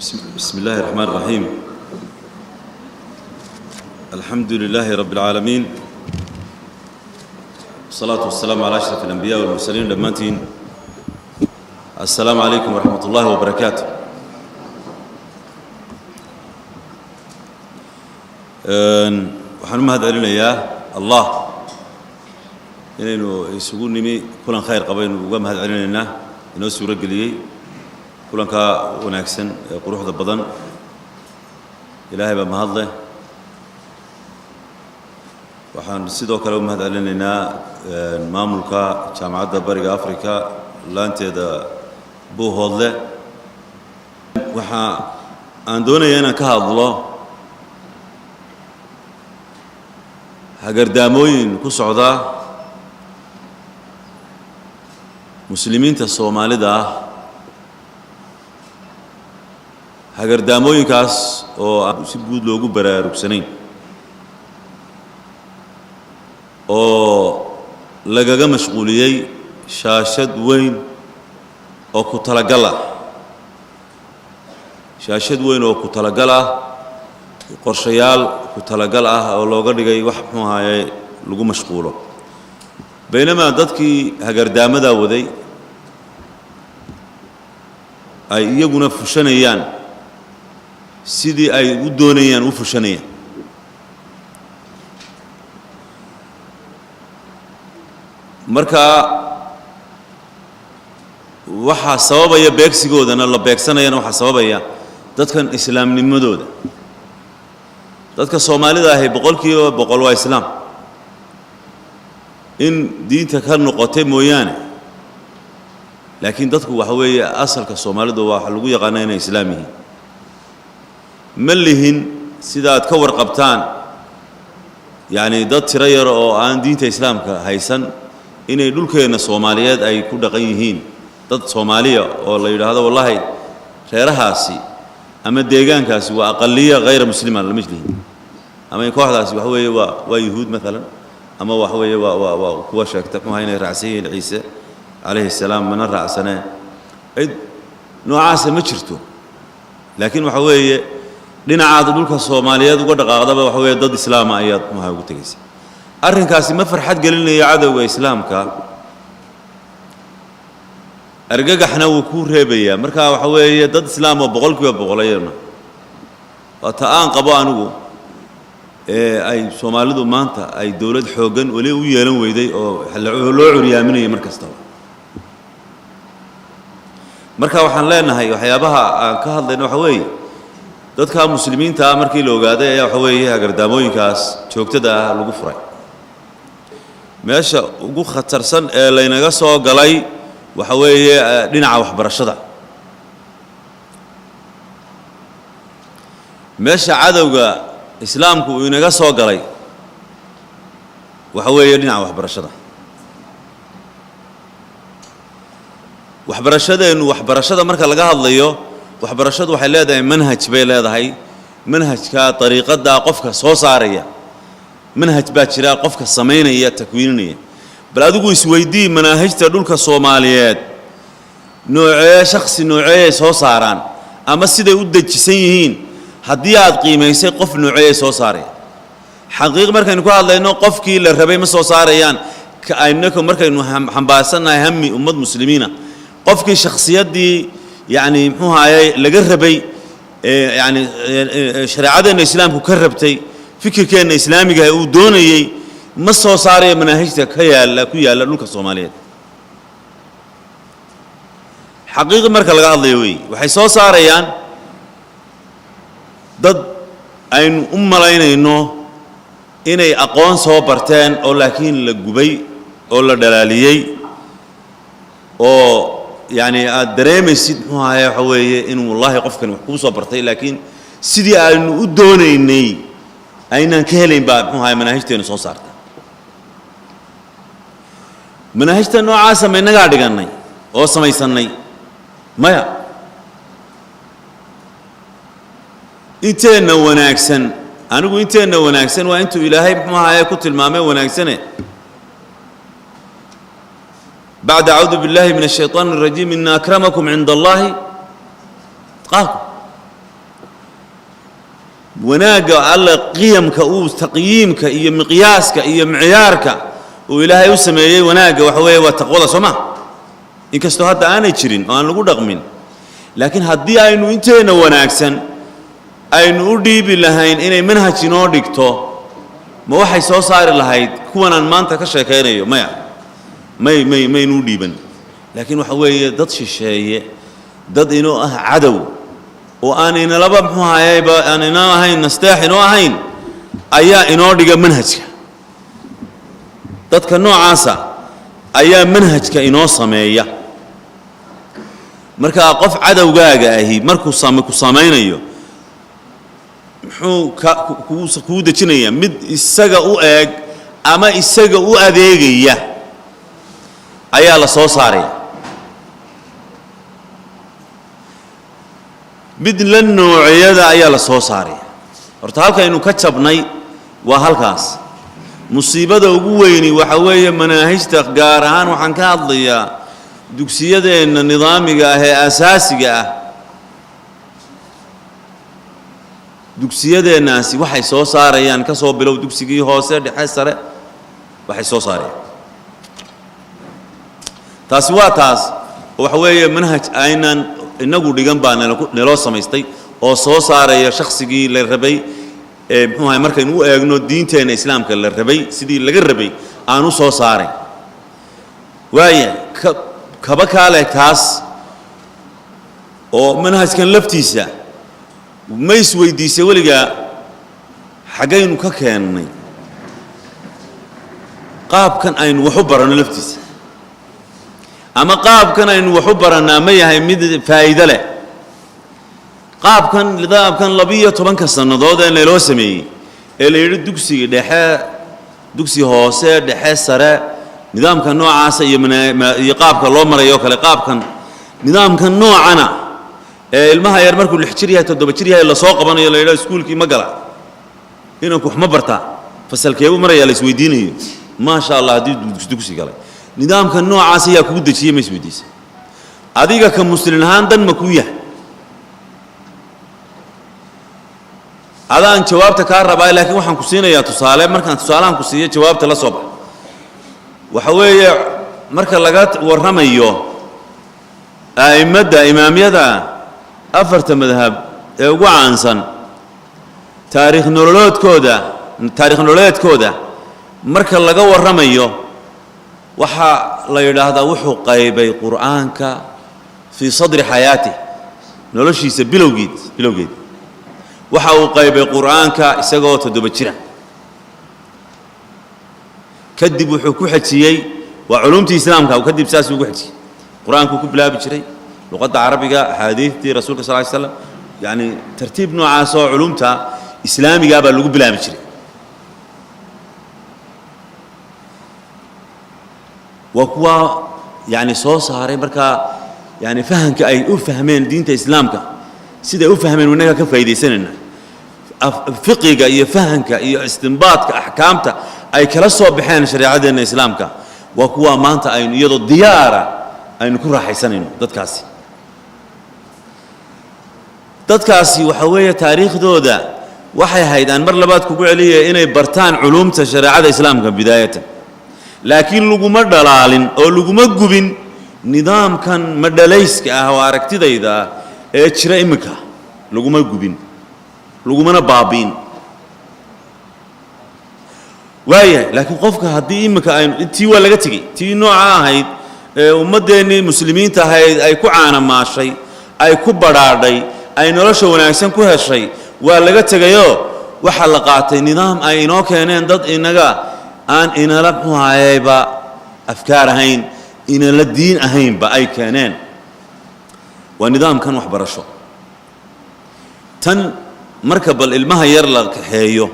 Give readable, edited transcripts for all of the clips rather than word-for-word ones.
بسم الله الرحمن الرحيم. الحمد لله رب العالمين، والصلاة والسلام على أشرف الأنبياء والمرسلين. Dhammaantiin السلام عليكم ورحمة الله وبركاته. Waxaan u mahad celinayaa Allah inaynu isugu nimi kulan khayr qabaynu uga mahad celinaynaa, inoo suuro geliyey kulankaa wanaagsan ee quruxda badan. Ilaahay baa mahad leh. Waxaan sidoo kale u mahad celinaynaa maamulka Jaamacadda Bariga Africa laanteeda Buuhoodle. Waxa aan doonayaa inaan ka hadlo hagardaamooyin ku socda muslimiinta Soomaalida ah, hagardaamooyinkaas oo aan si guud loogu baraarugsanayn oo lagaga mashquuliyey shaashad weyn oo ku talagal ah, shaashad weyn oo ku talagal ah, qorshayaal ku talagal ah oo looga dhigay wax muxuu ahaaye lagu mashquulo, baynamaa dadkii hagardaamadaa waday ay iyaguna fushanayaan sidii ay u doonayaan u fushanayaan. Marka waxaa sababaya beegsigoodana la beegsanayana, waxaa sababaya dadkan islaamnimadooda. Dadka Soomaalida ahi 100% waa islaam, in diinta ka noqotay mooyaane, laakiin dadku waxa weeye asalka Soomaalidu waxa lagu yaqaanaa inay islaam yihiin. Ma lihin sidaad ka warqabtaan, yacni dad tiro yar oo aan diinta islaamka haysan inay dhulkeenna Soomaaliyeed ay ku dhaqan yihiin, dad Soomaaliya oo la yidhaahdo wallaahi reerahaasi ama deegaankaasi waa aqaliya hayra muslima lama lihin, ama kooxdaasi waxa weeye waa yuhuud maalan, ama waxa weeye waa kuwa sheegta muxuha inay raacsan yihiin Ciise calayhi salaam, mana raacsanee. Cid noocaasa ma jirto, laakiin waxa weeye dhinacaad dhulka Soomaaliyeed uga dhaqaaqdaba waxa weeye dad islaama ayaad muxuha ugu tegaysa. Arrinkaasi ma farxad gelinayo cadowga islaamka, argagaxna wuu ku reebayaa. Marka waxa weeye dad islaam oo 100% ayayna waa ta aan qabo anigu ee ay Soomaalidu maanta ay dowlad xooggan weli u yeelan weyday oo loo curyaaminaya mar kastaba. Marka waxaan leenahay waxyaabaha aan ka hadlayno waxa weeye dadka muslimiinta ah markii la ogaaday ayaa waxa weeye hagardaamooyinkaas joogtada ah lagu furay. Meesha ugu khatarsan ee laynaga soo galay waxa weeye dhinaca waxbarashada. Meesha cadowga islaamku uu inaga soo galay waxa weeye dhinaca waxbarashada. Waxbarashadeennu, waxbarashada marka laga hadlayo, waxbarashadu waxay leedahay manhaj bay leedahay. Manhajka dariiqaddaa qofka soo saaraya, manhaj baa jira qofka samaynaya, takwiininaya. Bal adigu isweydii, manaahijta dhulka Soomaaliyeed noocee shakhsi nooceeyay soo saaraan ama siday u dejisan yihiin? Haddii aad qiimaysay, qof nooceeyay soo saaraya? Xaqiiq markaynu ka hadlayno, qofkii la rabay ma soo saarayaan. Innaka markaynu xambaarsannahay hami ummad muslimiina, qofkii shakhsiyaddii yacni muxuu ahaayey laga rabay ee yacni shareecadeenna islaamku ka rabtay, fikirkeenna islaamiga uu doonayey, ma soo saaraya manaahijta ka yaalla ku yaalla dhulka Soomaaliyeed. Xaqiiqi marka laga hadlayo weeye, waxay soo saarayaan dad aynu u malaynayno inay aqoon soo barteen oo laakiin la gubay oo la dhalaaliyey, oo yacni aad dareemaysid muxuu ahaye waxa weeye inuu wallaahi qofkani wax kuu soo bartay, laakiin sidii aynu u doonaynay aynaan ka helayn baa muxuu ahaye manaahijteenu soo saarta. Manaahijta noocaasa ma innagaa dhigannay oo samaysannay? Maya. Inteenna wanaagsan, anigu inteenna wanaagsan waa intuu Ilaahay muxuu ahaye ku tilmaamay wanaagsane bacda acuudu biاllahi min الshayطaan الrajiim, ina akramakum cinda Allahi atqaakum. Wanaagga Alle qiyamka uu taqyiimka iyo miqyaaska iyo micyaarka uu Ilaahay u sameeyey wanaagga waxa weeye waa taqwada, soo ma? Inkastoo hadda aanay jirin oo aan lagu dhaqmin, laakiin haddii aynu inteenna wanaagsan aynu u dhiibi lahayn inay manhaj inoo dhigto, ma waxay soo saari lahayd kuwan aan maanta ka sheekaynayo? Maya, may maynu u dhiiban. Laakiin waxa weeye dad shisheeye, dad inoo ah cadow oo aan inalaba, muxuu ahayba, aan inoo ahayn nasteex inoo ahayn, ayaa inoo dhiga manhajka. Dadka noocaasa ayaa manhajka inoo sameeya. Marka qof cadowgaaga ahi markuu ku samaynayo, muxuu ka kuu dejinayaa? Mid isaga u eeg ama isaga u adeegaya ayaa la soo saaraya, mid la noociyada ayaa la soo saaraya. Horta halkaynu ka jabnay waa halkaas. Musiibada ugu weyni waxa weeye manaahijta, gaar ahaan waxaan ka hadlayaa dugsiyadeenna nidaamiga ah ee asaasiga ah. Dugsiyadeennaasi waxay soo saarayaan, ka soo bilow dugsigii hoose, dhexe, sare, waxay soo saarayaan. Taasi waa taas. Waxa weeye manhaj aynaan inagu dhigan baa naloo samaystay oo soo saaraya shaksigii la rabay ee, muxuu ahay, markaynu u eegno diinteenna Islaamka la rabay, sidii laga rabay aan u soo saaray. Waaya ka kaba kaale taas oo manhajkan laftiisa ma isweydiisay weligaa xaggaynu ka keennay qaabkan aynu wax u baranno laftiisa, ama qaabkan aynu wax u barannaa ma yahay mid faa'iido leh? Qaabkan, nidaamkan 12-ka sannadood ee naloo sameeyey ee la yidhi dugsiga dhexe, dugsi hoose, dhexe, sare, nidaamka noocaasa iyo iyo qaabka loo marayo kale, qaabkan nidaamkan noocana ee ilmaha yar markuu 6 jir yahay, 7 jir yahay, lasoo qabanayo, la yidhaho iskuulkii ma gala, inanku wax ma bartaa, fasalkeebuu marayaa, la isweydiinayo, maasha Allah haddii dugsi galay. Nidaamka noocaas ayaa kugu dejiyey, ma isweydiisay adiga ka muslin ahaan dan ma kuu yahay? Adaan jawaabta kaa rabaa, laakiin waxaan ku siinayaa tusaale. Markaan tusaalahan ku siiyo, jawaabta la soo bax. Waxa weeye marka laga warramayo a'immadda, imaamyada afarta madhab ee ugu caansan, taariikh nololoodkooda, taarikh nololeedkooda marka laga warramayo, waxaa la yidhaahdaa wuxuu qaybay Qur'aanka fii sadri xayaatih, noloshiisa bilowgeed waxa uu qaybay Qur'aanka isagoo 7 jira. Kadib wuxuu ku xejiyey waa culumtii Islaamka. Kadib saasuu ugu xejiyey, Qur-aankuu ku bilaabi jiray, luqadda Carabiga, axaadiidtii Rasuulka sal ly slam, yacni tartiib noocaas oo culumta islaamigaa baa lagu bilaabi jiray. Waa kuwa yani soo saaray markaa yani fahamka ay u fahmeen diinta Islaamka, siday u fahmeen innaga ka faa'iidaysanayna. Fiqiga iyo fahamka iyo istinbaadka axkaamta ay kala soo baxeen shareecadeenna Islaamka waa kuwa maanta aynu iyadoo diyaara aynu ku raaxaysanayno. Dadkaasi waxa weeye taariikhdooda waxay ahayd, aan mar labaad kugu celiyaya, inay bartaan culuumta shareecada Islaamka bidaayatan, laakiin laguma dhalaalin oo laguma gubin nidaamkan madhalayska ah oo aragtidayda ah ee jira iminka, laguma gubin, lagumana baabi'in. Waayahay, laakiin qofka haddii iminka aynu tii waa laga tegey, tii nooca ahayd ee ummaddeenii muslimiinta ahayd ay ku caanamaashay, ay ku badhaadhay, ay nolosha wanaagsan ku heshay, waa laga tegayoo waxaa la qaatay nidaam ay inoo keeneen dad inaga aan inala, muxuu ahayba, afkaar ahayn, inala diin ahaynba ay keeneen. Waa nidaamkan waxbarasho. Tan marka bal ilmaha yar la kaxeeyo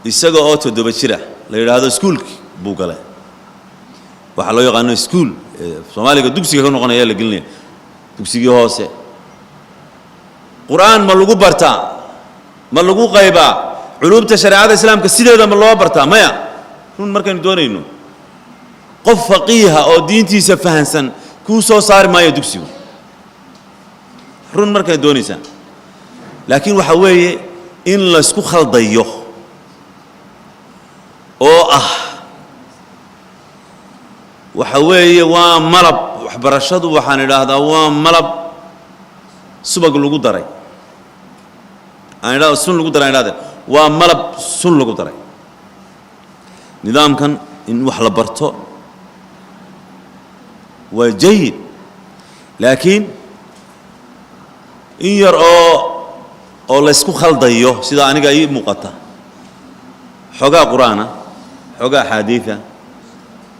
isaga oo 7 jira, la yidhaahdo iskuulki buu galay, waxaa loo yaqaano iskuul Soomaaliga dugsiga ka noqonaya, la gelinaya dugsigii hoose. Qur-aan ma lagu bartaa? Ma lagu qaybaa? Culuumta shareecada Islaamka sideeda ma loo bartaa? Maya. Run markaynu doonayno, qof faqiiha oo diintiisa fahansan kuu soo saari maayo dugsigu, run markaad doonaysaan. Laakiin waxa weeye in laysku khaldayo oo ah waxa weeye waa malab. Waxbarashadu, waxaan idhaahdaa, waa malab subag lagu daray, aan idhahdo sun lagu daray, aan idhahde waa malab sun lagu daray. Nidaamkan in wax la barto waa jayid, laakiin in yar oo laysku khaldayo, sida aniga ii muuqata, xoogaa Qur-aana, xoogaa axaadiida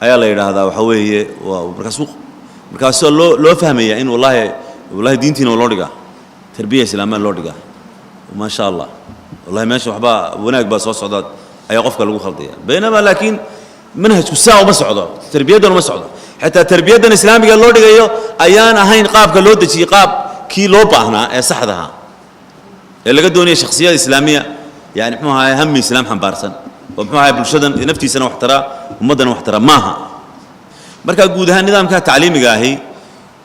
ayaa la yidhaahdaa. Waxa weeye waa markaasuu markaasoo loo fahmaya in wallahi wallahi diintiina loo dhigaa, tarbiya islaamiya loo dhigaa, maa sha Allah, wallahi meesha waxbaa wanaag baa soo socda ayaa qofka lagu khaldaya. Baynamaa laakiin manhajku saa uma socdo, tarbiyaddan uma socdo. Xitaa tarbiyaddan islaamiga loo dhigayo ayaan ahayn qaabka loo dejiyey qaab kii loo baahnaa ee saxda ahaa ee laga doonaya shakhsiyada islaamiya, yani muxuu ahaay, hami islaam xambaarsan oo muxuu ahaay bulshadan naftiisana wax taraa, ummaddana wax tara maaha. Marka guud ahaan nidaamka tacliimiga ahi,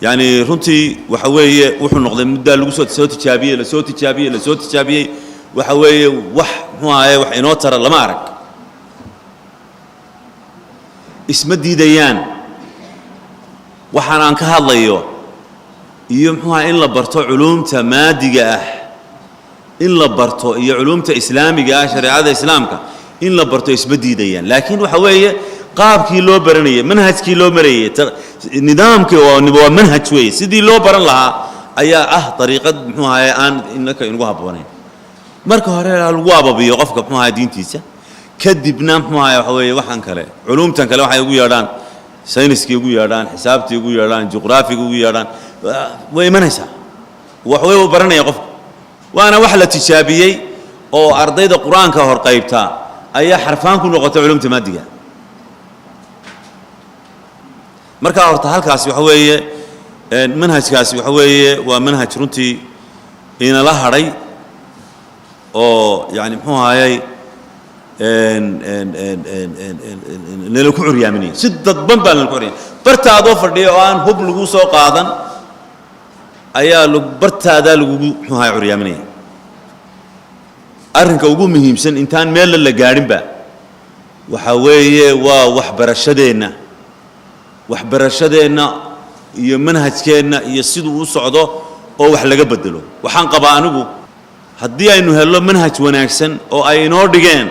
yani runtii waxa weeye wuxuu noqday muddaa lagu soo tijaabiyey, lasoo tijaabiyey, lasoo tijaabiyey. Waxa weeye wax muxuu ahaye wax inoo tara lama arag. Isma diidayaan waxaan aan ka hadlayo iyo muxuu ahaye in la barto culuumta maadiga ah, in la barto iyo culuumta islaamiga ah, shareecada islaamka in la barto, isma diidayaan. Laakiin waxa weeye qaabkii loo baranayay, manhajkii loo marayay, nidaamkii waa manhaj weeye, sidii loo baran lahaa ayaa ah dariiqad muxuu ahaye aan inaka inugu habboonayn. Marka hore ha lagu ababiyo qofka muxuu ahaye diintiisa, kadibna muxuu ahaye waxa weeye waxaan kale, culuumtan kale, waxay ugu yeedhaan sayniskii, ugu yeedhaan xisaabtii, ugu yeedhaan juqraafiga, ugu yeedhaan, way imanaysaa. Wax way u baranaya qofku, waana wax la tijaabiyey oo ardayda Qur-aanka hor qaybta ayaa xarfaan ku noqotay culumta maadiga. Markaa horta halkaasi waxa weeye manhajkaasi waxa weeye waa manhaj runtii inala hadhay oo yani muxuu ahayey nala ku curyaaminaya, si dadban baa nala ku curyaaminaya. Bartaadoo fadhiya oo aan hub lagu soo qaadan ayaa bartaadaa lagugu muxuu ahay curyaaminaya. Arrinka ugu muhiimsan intaan meella la gaadhinba waxa weeye waa waxbarashadeenna, waxbarashadeenna iyo manhajkeenna iyo siduu u socdo oo wax laga bedelo. Waxaan qabaa anigu haddii aynu hello manhaj wanaagsan oo ay inoo dhigeen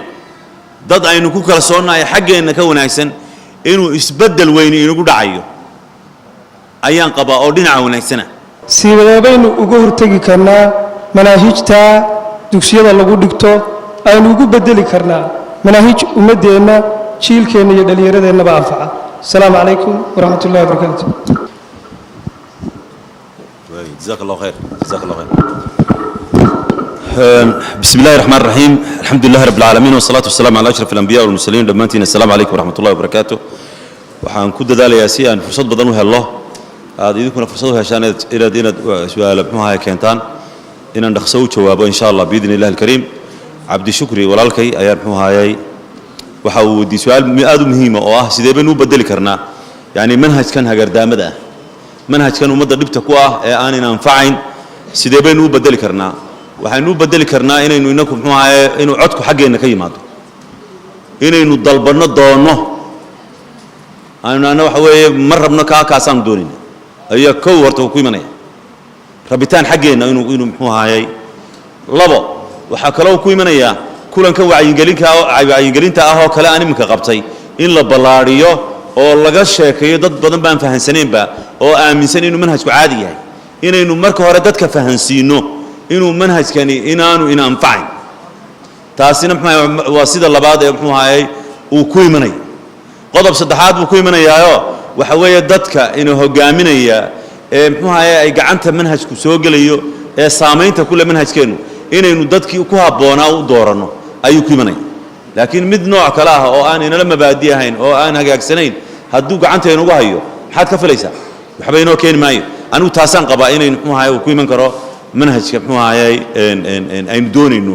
dad aynu ku kalsoonnahay, xaggeenna ka wanaagsan, inuu isbeddel weyni inagu dhacayo ayaan qabaa oo dhinaca wanaagsana. Sideebaynu uga hortegi karnaa manaahijta dugsiyada lagu dhigto, aynu ugu beddeli karnaa manaahij ummaddeenna, jiilkeenna iyo dhallinyaradeenaba anfaca? Asalaamu calaykum waraxmat ullahi wabarakaatu. جزاك الله خير، جزاك الله خير. بسم الله الرحمن الرحيم، الحمد لله رب العالمين، والصلاة والسلام على أشرف الأنبياء والمرسلين. Dhammaantiin السلام عليكم ورحمة الله وبركاته. Waxaan ku dadaalayaa si aan fursad badan u helno, aad idinkuna fursad u heshaan inaad su-aalo muxuu ahay keentaan, inaan dhaqso u jawaabo in sha Allah biidni illahi alkariim. Cabdishukri walaalkay ayaa muxuu ahayay waxa uu weydiiyey su-aal aad u muhiima oo ah sidee baynu u bedeli karnaa yani manhajkan hagardaamada ah, manhajkan ummadda dhibta ku ah ee aanin anfacayn, sidee baynu u bedeli karnaa? Waxaynu u bedeli karnaa inaynu inaku muxuu ahaye inuu codku xaggeenna ka yimaado, inaynu dalbanno, doonno, aynu anna waxa weeye ma rabno kaasaanu doonayna ayaa kow horta ku imanaya rabitaan xaggeenna inuu muxuu ahaayey. Labo, waxaa kaloo ku imanayaa kulankan wacyigelinta ah oo kale aan iminka qabtay in la ballaadhiyo oo laga sheekeeyo. Dad badan baan fahansanaynba oo aaminsan inuu manhajku caadi yahay. Inaynu marka hore dadka fahansiino inuu manhajkani inaanu ina anfacayn, taasina muxuu waa sida labaad ee muxuu ahaayey uu ku imanayo. Qodob saddexaad buu ku imanayaayo waxa weeye dadka ina hogaaminaya ee muxuu ahaye ay gacanta manhajku soo gelayo ee saamaynta ku leh manhajkeennu, inaynu dadkii ku habboonaa u dooranno ayuu ku imanaya. Laakiin mid nooc kale ah oo aan inala mabaadi ahayn oo aan hagaagsanayn hadduu gacanta inugu hayo, maxaad ka filaysaa? Waxba inoo keeni maayo. Anigu taasaan qabaa inaynu muxuu ahaye uu ku iman karo manhajka muxuu ahayey aynu doonayno.